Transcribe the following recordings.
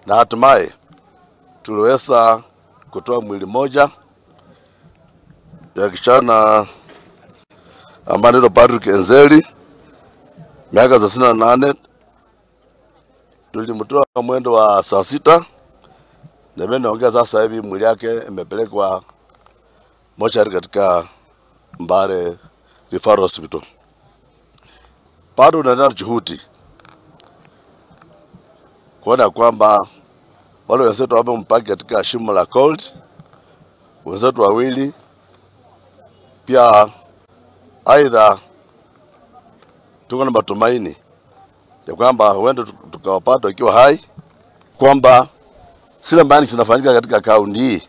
Na hatimaye tuliweza kutoa mwili moja ya kijana ambaye anaitwa Patrick Enzeli, miaka 38. Tulimtoa mwendo wa saa 6 na mimi naongea sasa hivi mwili yake imepelekwa mochari katika Mbale Referral Hospital. Bado tunaendelea juhudi kuona kwamba wale wenzetu wamempaki katika shimo la cold, wenzetu wawili pia. Aidha, tuko na matumaini ya kwamba huenda tukawapata wakiwa hai, kwamba zile mine zinafanyika katika kaunti hii,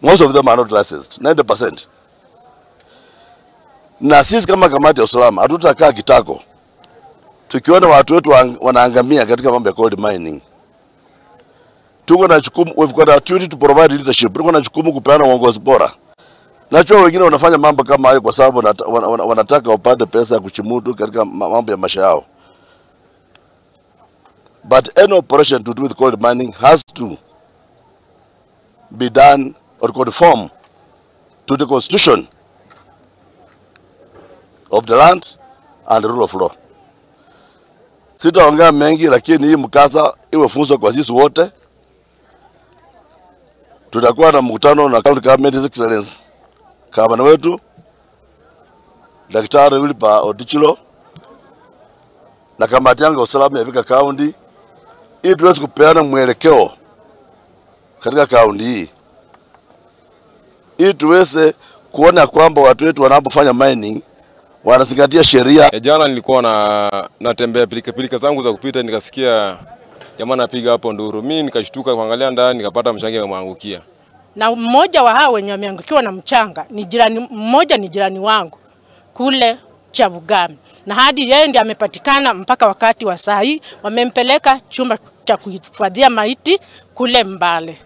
most of them are not licensed, 90%. Na sisi kama kamati ya usalama hatutakaa kitako tukiona watu wetu wanaangamia katika mambo ya gold mining. Tuko na jukumu, we've got a duty to provide leadership. Tuko na jukumu kupeana uongozi bora. Najua wengine wanafanya mambo kama hayo kwa sababu wanataka wapate pesa ya kuchimudu katika mambo ya maisha yao. But any operation to do with gold mining has to be done or conform to the constitution of the land and the rule of law. Sitaongea mengi, lakini hii mkasa iwe funzo kwa sisi wote. Tutakuwa na mkutano na County Government His Excellency gavana wetu Daktari Wilbur Ottichilo na kamati yangu ya usalama ya Vihiga County, ili tuweze kupeana mwelekeo katika kaunti hii, ili tuweze kuona kwamba watu wetu wanapofanya mining wanazingatia sheria. Jana nilikuwa natembea pilika pilika zangu za kupita, nikasikia jamaa anapiga hapo nduru. Mimi nikashtuka kuangalia ndani, nikapata mchanga umemwangukia. Na mmoja wa hao wenye wameangukiwa na mchanga ni jirani, mmoja ni jirani wangu kule Chabugami, na hadi yeye ndiye amepatikana mpaka wakati wa saa hii, wamempeleka chumba cha kuhifadhia maiti kule Mbale.